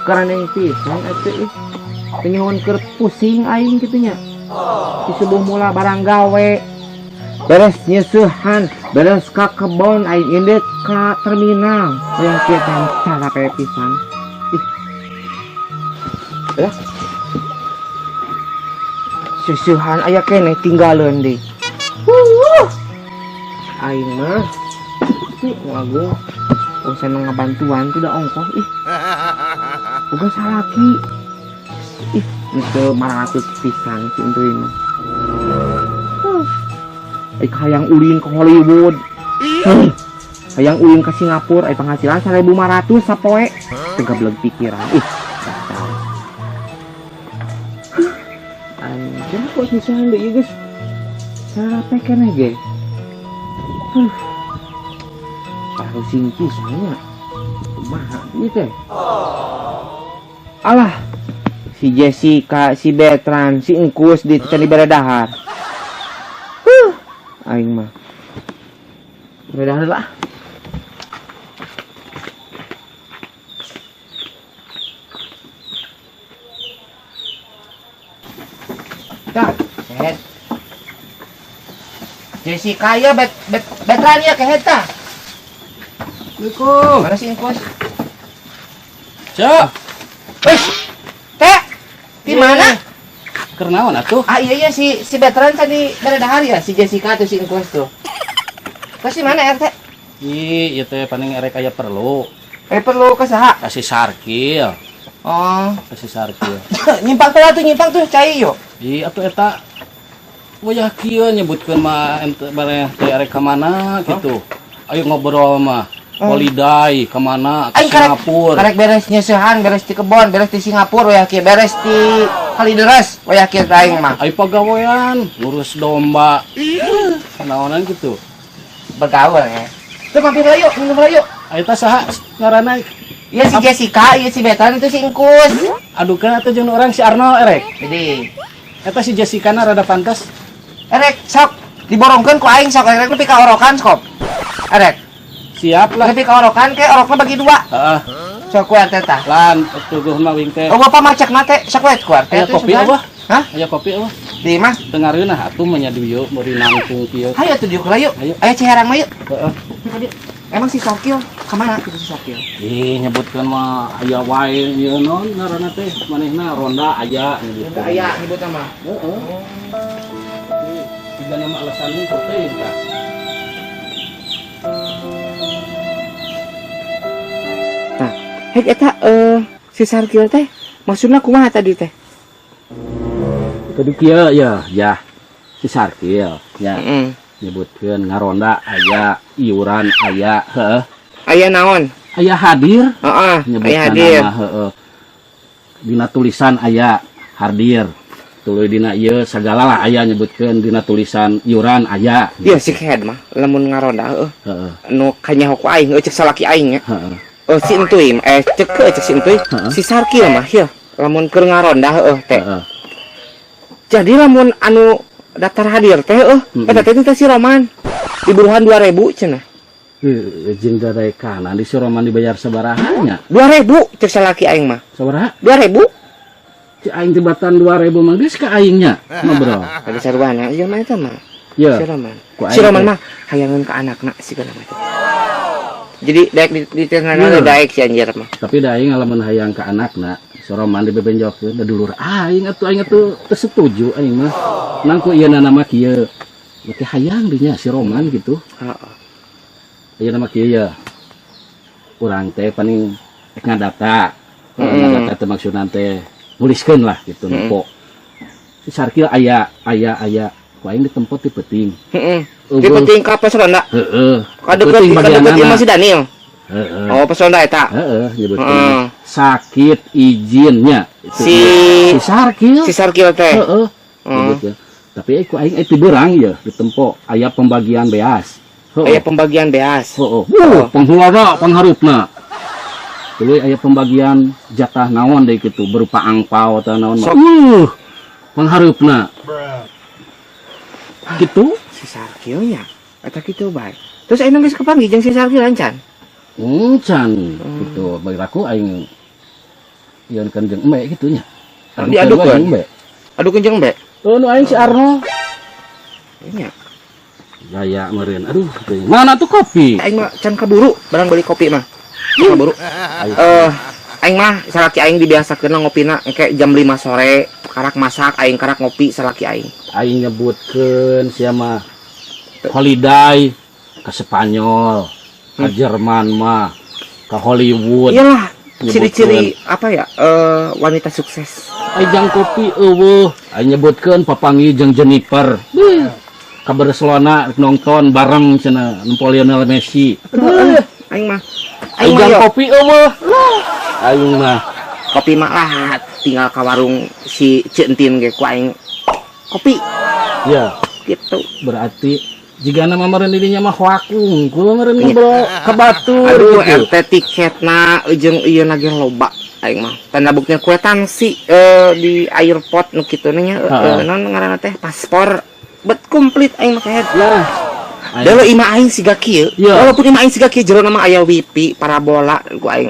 Karena pisan atuh ih. Teu nyuhun keur pusing aing kitu nya. Di subuh mula barang gawe. Beres nyeusehan, beres ka kebon aing indit ka terminal. Hayang kieu capek pisan. Ih. Lah. Seusehan aya keneh tinggalin deui. Aing mah si ngagung urusan ngabantuan tuh da ongkoh ih. Boga salaki. Ih, teu maratus pisan si entuy mah. Ai hayang ulin ke Hollywood. Hayang ulin ke Singapura, ai penghasilan 1.500 sapoe. Teu gablek pikiran. Ih, dasar. Anjir, kok seusehan deui geus. Sarape keneh ge. Pusing pisan nya. Kumaha ieu teh? Alah, si Jessica, si Betran, si Engkus di can dibere dahar. Aing mah. Bere dahar lah. Tah, kehed. Jessica ya Betran ya kehed tah. Assalamualaikum. Mana si Engkus? Cok. Wih, teh, di mana? Keur naon atuh? Ah iya iya si Betran tadi bere dahar ya, si Jessica tuh si Engkus tuh. Terus di mana RT? Ih, ieu teh paling erek aya perlu. Perlu ke saha? Ka si Sarkil. Oh. Ka si Sarkil. Nyimpang teh atuh, nyimpang tuh cai yo. Ih, atuh eta wayah kieu nyebutkeun mah ente bareh teh erek ka mana gitu. Ayo ngobrol mah. Holiday ka mana? Ke Aing Singapura. Karek beres nyeusehan, beres di kebon, beres di Singapura wayah kieu, beres di Kalideres wayah kieu teh aing mah. Ayo pagawean, ngurus domba. Naonan gitu. Bergaul ya. Tuh mampir lah yuk, minum lah yuk. Ayo tah saha ngaranna? Iya si Jessica, iya si Betran itu si Engkus. Aduh kan atuh jeung orang si Arnold erek. Jadi eta si Jessica na rada pantas. Erek sok diborongkeun ku aing sok erek nepi ka orokan sok. Erek. Siap lah. Nepi ka orokan ke orokna bagi dua. Heeh. Sok ku erte tah. Lan tuguh mah wing teh. Oh bapak macek na teh sok we ku erte. Aya kopi apa? Hah? Aya kopi apa? Di mah. Teu ngareunah atuh mah nya dieu meuri nangtung kieu. Hayu atuh dieu heula yuk. Hayu. Aya Ciherang mah yuk. Heeh. Emang si Sarkil kemana gitu si Sarkil? Ih, nyebutkeun mah aya wae ieu naon ngaranna teh manehna ronda aya nyebutkeun. Ronda aya nyebutna mah. Heeh. Tiga nama alasan itu teh tah. Tah, hek eta si Sarkil teh maksudna kumaha tadi teh? Tadi kieu ya, ya. Si Sarkil ya. Heeh. Nyebutkeun ngaronda aya, iuran aya, heeh. Aya naon? Aya hadir. Heeh, nyebutkeun aya hadir. Nama, heeh. Dina tulisan aya hadir. Tuluy dina ieu sagala lah aya nyebutkeun dina tulisan iuran aya. Ieu si kehed mah lamun ngaronda heeh. Heeh. Nu kanyaho ku aing heueuh cek salaki aing nya. Heeh. Si entuy cek heueuh cek si entuy. Heeh. Si Sarkil mah ieu lamun keur ngaronda heueuh teh. Heeh. Jadi lamun anu daftar hadir teh heueuh, eta teh teh si Roman. Diburuhan 2000 cenah. Jeung darekana di si Roman dibayar sabaraha nya? 2000 cek salaki aing mah. Sabaraha? 2000. Cek aing tibatan 2000 mah geus ka aing nya ngobrol. Ada sarwana ieu mah eta mah. Ya. Si Roman. Ku aing Si Roman teh. mah hayangeun ka anakna sigana mah eta. Jadi daek di tengah Iya. daek si anjir mah. Tapi da aing lamun hayang ka anakna, si Roman dibebenjokeun da dulur aing atuh aing atuh teu setuju aing mah. Nang ku ieu nama kieu. Berarti hayang dinya si Roman gitu. Heeh. Ieu nama kieu ya. Urang teh paling rek ngadata. Heeh. Ngadata teh maksudna teh nuliskeun lah gitu nempo. Si Sarkil aya aya aya ku aing ditempot di peuting. Heeh. Eueuh. Di peuting ka pos ronda? Heeh. Kadeukeut Peuting kadeukeut bagianana. imah si Daniel. Heeh. Oh, pos ronda eta. Heeh, nyebutkeun. Heeh. Sakit izinnya. Itu Si si Sarkil. Si Sarkil teh. Heeh. Heeh. Nyebutkeun. Tapi ku aing ti beurang ye ditempo aya pembagian beas. Heeh. Aya pembagian beas. Heeh. Wuh, panghulara pangharupna. Tuluy aya pembagian jatah naon deui kitu berupa angpau atau naon mah. Sok. Pangharupna. Gitu. Si Sarkil nya eta kitu bae. Terus ayeuna geus kapanggih jeung si Sarkil ancan? Encan gitu bagi aku aing Ieu kan jeung embe kitu nya. Diadukeun? Embe. Adukeun jeung embe. Oh, nu aing si Arno. Nya. Gaya meureun. Aduh, teuing. Mana tuh kopi? Aing mah can kaburu barang beli kopi mah. Can kaburu. Ayo. Aing mah salaki aing dibiasakeun ngopina engke jam 5 sore karak masak aing karak ngopi salaki aing. Aing nyebutkeun sia mah holiday ke Spanyol, ke Jerman mah, ke Hollywood. Iyalah, Nyebutkeun. Ciri-ciri apa ya? Wanita sukses. Aing jang kopi euweuh. Aing nyebutkeun papanggih jeung Jennifer. Beuh. Ka Barcelona nonton bareng cenah nempo Lionel Messi. Aduh, aing mah. Aing Aing mah jang yo, kopi euweuh. Lah. Aing mah kopi mah lah tinggal ka warung si Centin ge ku aing kopi ya gitu. Berarti jika nama meureun dirinya mah hoakung, ku meureun ngobrol ka batur Aduh, gitu. RT tiketna jeung ieu lagi loba aing mah. Tanda buktinya kuitansi di airport nu kitu nya naon ngaranna teh paspor bet komplit aing mah kayak. Lah. Dulu imah aing siga kieu. Iya. Walaupun imah aing siga kieu jero mah aya wifi, parabola ku aing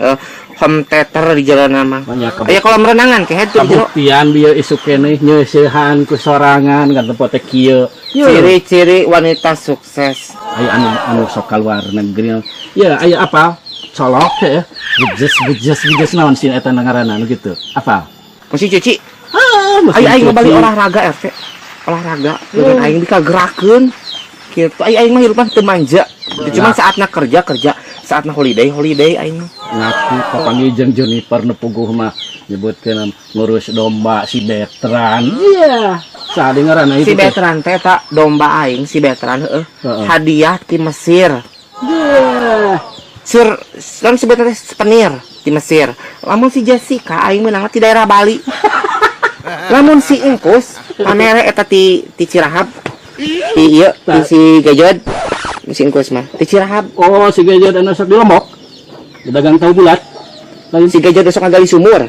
home theater di jero mah. Banyak Aya kolam renangan kehed tuh di jero. kabuktian bieu isuk keneh nyeusehan ku sorangan kan tempat teh kieu. Ciri-ciri wanita sukses. Aya anu anu sok kaluar negeri. Ya aya apa? Colok teh ya. Bejes bejes bejes naon sih eta ngaranna nu kitu. Apa? Mesin cuci. Ah, mesin Ayo aing cuci. balik olahraga RT. Olahraga dengan aing dikagerakeun. Gitu. Aing aing mah hirup mah teu manja. Cuman Nah. saatna kerja kerja, saatna holiday holiday aing mah. Ngaku papanggih jeung Jennifer nu puguh mah nyebutkeun ngurus domba si Betran. Iya. Saha ngaranna itu Si teh? Betran teh eta domba aing si Betran heeh. Heeh. Hadiah ti Mesir. Iya. Sir, kan si Betran teh sepenir ti Mesir. Lamun si Jessica aing meunang ti daerah Bali. Lamun si Engkus pamere eta ti ti Cirahab. Ti ieu ti si Gajod. Si Engkus mah ti Cirahab. Oh, si Gajah anu sok di Lombok. Dagang tahu bulat. Lain. Si Gajod besok ngagali sumur.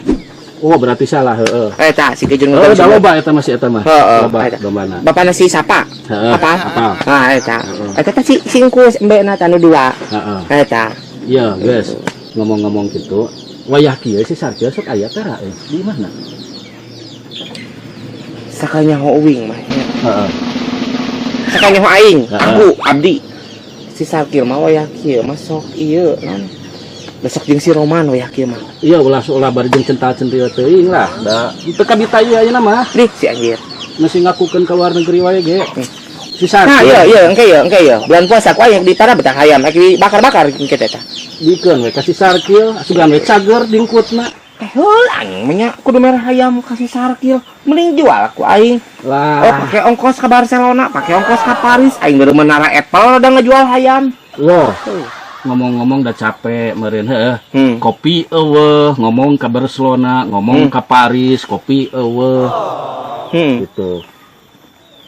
Oh, berarti salah heeh. Eta si Gajod Oh, ngagali da sumur. loba eta masih eta mah. Heeh, Loba eta. dombana. Bapana si Sapa. Heeh, Apa? apa. Ah, eta. Eta teh si si Engkus embena teh anu dua. Heeh. Eta. Iya, guys. Ngomong-ngomong gitu, wayah kieu si Sarkil sok aya teh eh di mana? Sakanya uing mah nya. Heeh. Sakanya aing, Heeh. aku abdi. Si Sarkil mah wayah kieu mah sok ieu naon. Besok jeung si Roman wayah kieu mah. Iya, ulah ulah bari jeung cental-centil teuing lah. Da teu kabita ieu ayeuna mah. Dih si anjir. Masih ngakukeun ka luar negeri wae ge. Si Nah, Sarkil iya iya engke iya engke iya. Bulan puasa ku aing di para betah hayam ek dibakar-bakar engke teh tah. Dikeun we ka si Sarkil, asugan we cager dingkutna. Eh, heul aing mah nya kudu merah hayam ka si Sarkil. Mending jual ku aing. Oh, Lah, pakai ongkos ke Barcelona, pakai ongkos ke Paris, aing baru menara Apple udah ngejual hayam. Loh. Ngomong-ngomong udah capek meureun heuh. Kopi euweuh, ngomong ke Barcelona, ngomong ke Paris, kopi euweuh gitu.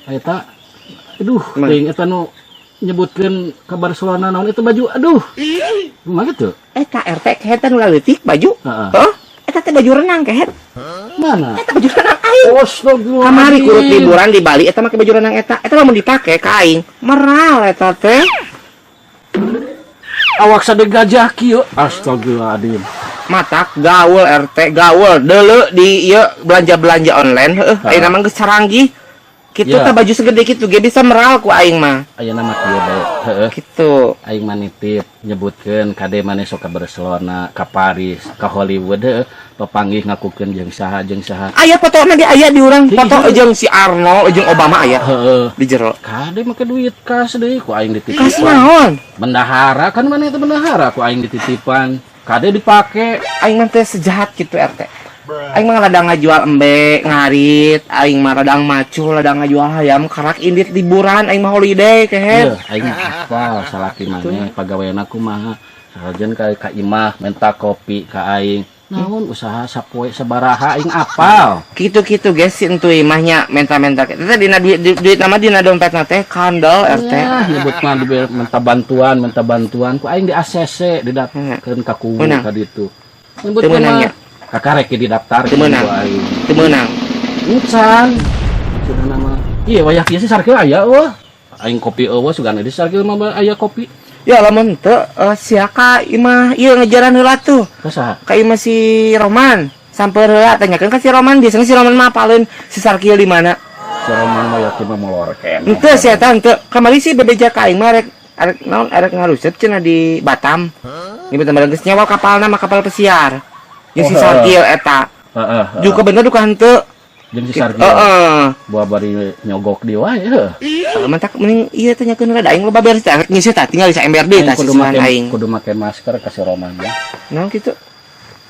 Eta aduh, Mana? teuing eta nu nyebutkeun ke Barcelona naon itu baju, aduh. Kumaha gitu? Eta RT kehetan nu leutik baju. Heeh. Heuh? Eta teh baju renang kehet. Mana? Eta baju renang aing. Astagfirullahaladzim. Kamari kurut liburan di Bali eta make baju renang eta. Eta lamun dipake ka aing, meral eta teh. Awak sade gajah kieu. Astagfirullahaladzim. Matak gaul RT gaul deuleu di ieu belanja-belanja online heuh. Ayeuna mah geus caranggih. Kitu Ya. tah baju segede kitu ge bisa meral ku aing mah. Ayeuna mah kieu bae. Heeh. Gitu. Aing mah nitip nyebutkeun kade maneh sok ka Barcelona, ka Paris, ka Hollywood heuh. Papanggih ngakukeun jeung saha jeung saha. Aya fotona ge aya di urang foto Iya. jeung si Arnold jeung Obama aya Heeh. di jero. Kade make duit kas deui ku aing dititipan. Kas naon? Bendahara kan mana itu bendahara ku aing dititipan. Kade dipake. Aing mah teh sejahat gitu RT. Aing mah ladang ngajual embe, ngarit, aing mah ladang macul, ladang ngajual hayam, karak indit liburan, aing mah holiday kehed. Iya, aing mah hafal salaki maneh pagawean kumaha. Sajen ka imah minta kopi ka aing. Naon usaha sapoe sabaraha aing apal. Kitu-kitu guys si entuy mah nya menta-menta. Teh dina duit duit nama dina dompetna teh kandel RT. Ya, nyebut mah minta bantuan ku aing di ACC didaftarkeun ka kuwu Meunang. ka ditu. Nyebut Teu meunang mah nya. kakarek didaftarkeun Teu meunang. ku aing. Teu meunang. Encan. Cenah nama. Iya wayah kieu sih Sarkil aya eueuh. Aing kopi eueuh sugan di Sarkil mah aya kopi. Ya lamun teu sia ka imah ieu ngejaran heula tuh. Ka saha? Ka imah si Roman. Samper heula, tanyakeun ka si Roman, biasanya si Roman mah apaleun si Sarkil di mana. Si Roman mah yakin mah molor keneh. Henteu si eta henteu. Kamari sih bebeja ka aing mah rek arek naon, arek ngaruseut cenah di Batam. Ini bener geus nyewa kapalna mah, kapal pesiar. Jeung si Oh, Sarkil eta. Heeh. Juga bener duka henteu. Jeung si Sarkil. Heeh. Buah bari nyogok di wae heuh. Mentak mending ieu tanyakeun heula, da aing loba beres teh ngisi tah, tinggal di ember deui tah Kudu sisihan make aing. Kudu make masker ka si Roman ya. Naon kitu?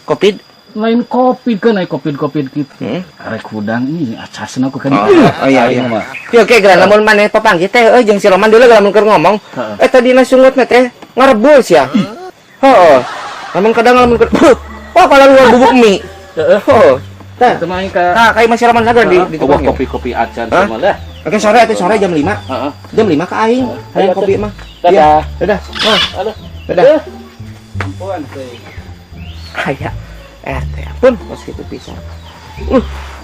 Covid. Lain Covid kan, lain Covid Covid gitu. Arek hudang ini acasna ku kan. Oh, oh iya. Aing mah. Oke, oke, geura lamun maneh papanggih teh euy jeung si Roman dulu lamun keur ngomong. Heeh. Eh, tadi na sungutna teh ngarebus ya. Heeh. Lamun kadang lamun keur, wah, kalau luar bubuk mie. Heeh. Heeh. Tah, Itu mah aing ka tah kayak masih Roman lagi di Euweuh tukang ya. kopi-kopi acan Hah? sama lah. Oke, sore atau sore jam 5. Heeh. Jam 5 ke aing. Hayang Ayo, kopi mah. Dadah. Iya. Dadah. Oh, Aduh. dadah. Ampun teh. Aya RT pun kos kitu pisan.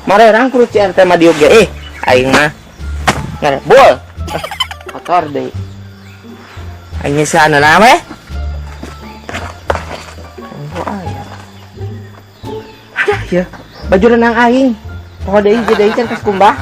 Marerang kudu ci RT mah diuk ge. Eh, aing mah ngarebul. Ah, kotor deui. Aing nyisihan na we. Oh, aya. Ada ya. Baju renang aing. Poho deui deui can kas kumbah.